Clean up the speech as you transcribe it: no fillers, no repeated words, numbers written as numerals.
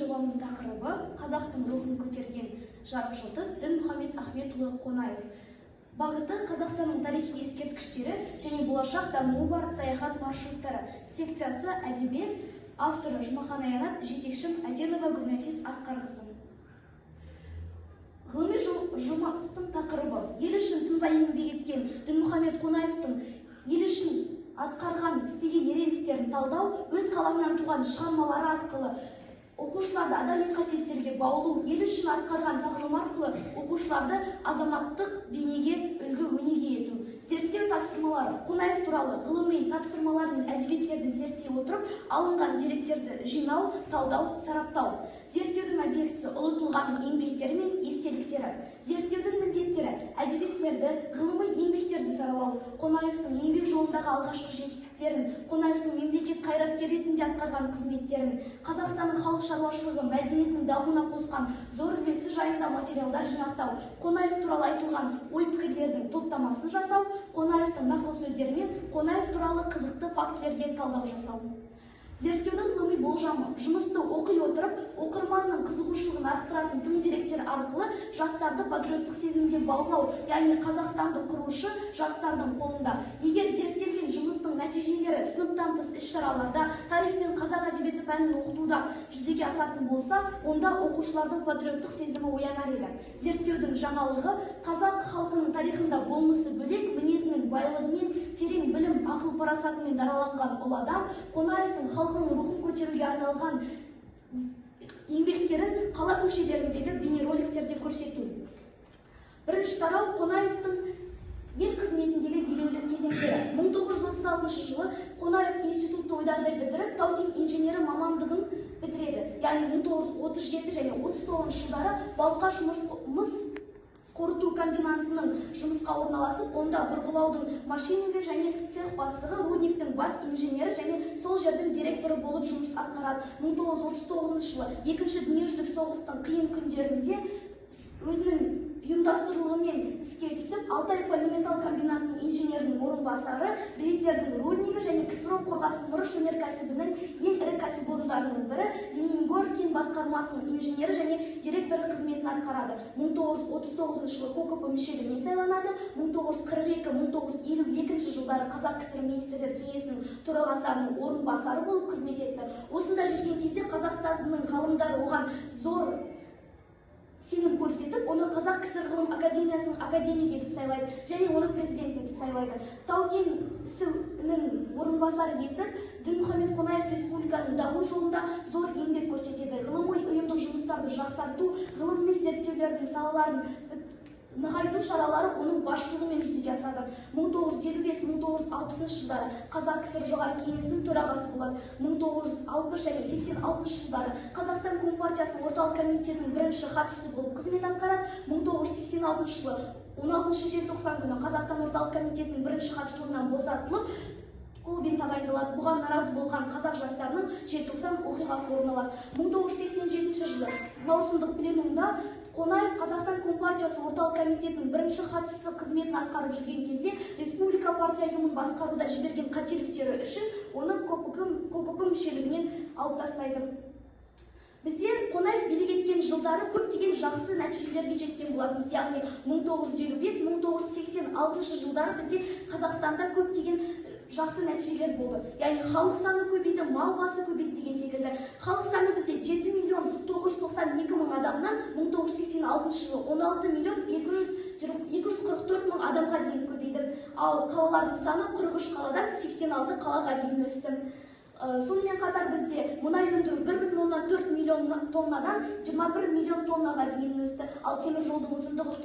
Жобамның тақырыбы: қазақтың рухын көтерген жарық жұлдыз Дінмұхамед Ахметұлы Қонаев. Бағыты: Қазақстанның тарихи ескерткіштері және болашақ дамуы бар саяхат маршруттары. Секциясы: әдебиет. Авторы: Жұмахан Аянат. Жетекшім: Әденова Гүлнафиз Асқарқызы. Ғылыми жұмыстың тақырыбы: ел үшін тынбай еңбек еткен Дінмұхамед Қонаевтың ел үшін атқарған, істеген ерен істерін талдау, өз қаламынан туған шығармалары арқылы оқушыларды адами қасиеттерге баулу, ел үшін атқарған тағылым арқылы оқушыларды азаматтық бейнеге үлгі өнеге ету. Зерттеу тапсырмалары: Қонаев туралы ғылыми тапсырмалар мен әдебиеттерді зерттей отырып, алынған деректерді жинау, талдау, сараптау. Зерттеудің объектісі: ұлы тұлғаның еңбектері мен естеліктері. Зерттеудің міндеттері: әдебиеттерді, ғылыми еңбектерді саралау, Қонаевтың еңбек жолындағы алғашқы жетістіктерін, Қонаевтың мемлекет қайраткері ретінде атқарған қызметтерін, Қазақстанның халық шаруашылығы мәдениетінің дамуына қосқан зор үлесі жайында материалдар жинақтау, Қонаев туралы айтылған ой-пікірлердің топтамасын жасау, Қонаевтың нақыл сөздері мен Қонаев туралы қызықты фактілерге талдау жасау. Зерттеудің ғылыми болжамы: жұмысты оқи отырып, оқырманның қызығушылығын арттыратын тың деректер арқылы жастарды патриоттық сезімге баулау, яғни Қазақстанды құрушы жастардың қолында. Егер зерттелген жұмыстың нәтижелері сыныптан тыс іс-шараларда, тарих пен қазақ әдебиеті пәнін оқытуда жүзеге асатын болса, онда оқушылардың патриоттық сезімі оянар еді. Зерттеудің жаңалығы: қазақ халқының тарихында болмысы бөлек, мінезінің байлығымен, терең білім, ақыл парасатымен дараланған ұлы адам Қонаевтың халқының рухын көтеруге арналған еңбектерін қала көшелеріндегі бейнероликтерде көрсету. Бірінші тарау: Қонаевтың ел қызметіндегі елеулі кезеңдері. 1936 жылы Қонаев институтты ойдағыдай бітіріп, тау кен инженері мамандығын бітіреді. Яғни 1937 және 39 жылдары Балқаш мыс қорыту комбинатының жұмысқа орналасып, онда бұрғылаудың машинигі және цех бастығы, рудниктің бас инженері және сол жердің директоры болып жұмыс атқарады. 1939 жылы Екінші дүниежүзілік соғыстың қиын күндерінде өзінің ұйымдастырылуымен іске түсіп, Алтай полиметалл комбинатының инженерінің орынбасары, рейдердің руднигі және КСРО қорғасын мырыш өнеркәсібінің ең ірі кәсіпорындарының бірі Ленингор кен басқармасының инженері және директоры қызметін атқарады. 1939 жылы КОКП мүшелігіне сайланады. 1942-1952 жылдары Қазақ КСР Министрлер Кеңесінің төрағасының орынбасары болып қызмет етті. Осында жүрген кезде Қазақстанның ғалымдары оған зор сенім көрсетіп, оны Қазақ КСР Ғылым академиясының академигі етіп сайлайды және оны президент етіп сайлайды. Тау кен ісінің орынбасары етіп Дінмұхамед Қонаев республиканың даму жолында зор еңбек көрсетеді. Ғылыми ұйымдық жұмыстарды жақсарту, ғылыми зерттеулердің салаларын нығайту шаралары оның басшылығымен жүзеге асады. 1955-1960 жылдары Қазақ КСР Жоғарғы Кеңесінің төрағасы болады. 1960 және 86 жылдары Қазақстан Компартиясының Орталық комитетінің бірінші хатшысы болып қызмет атқарады. 1986 жылы 16 желтоқсан күні Қазақстан Орталық комитетінің бірінші хатшылығынан босатылып, Колбин тағайындалады. Бұған наразы болған қазақ жастарының Желтоқсан оқиғасы орын алады. 1987 жылы маусымдық пленумда Қонаев Қазақстан Компартиясы Орталық комитетінің бірінші хатшысы қызметін атқарып жүрген кезде республика партия ұйымын басқаруда жіберген қателіктері үшін оны КОКП мүшелігінен алып тастайды. Бізде Қонаев билік еткен жылдары көптеген жақсы нәтижелерге жеткен болатынбыз. Яғни 1955-1986 жылдары бізде Қазақстанда көптеген жақсы нәтижелер болды. Яғни халық саны көбейді, мал басы көбейді деген секілді. Халық саны бізде 7 миллион 992 мың адамнан 1986 жылы 16 миллион 244 мың адамға дейін көбейді. Ал қалалардың саны 43 қаладан 86 қалаға дейін өсті. Сонымен қатар бізде мұнай өндіру 1,4 миллион тоннадан 21 миллион тоннаға дейін өсті. Ал темір жолдың ұзындығы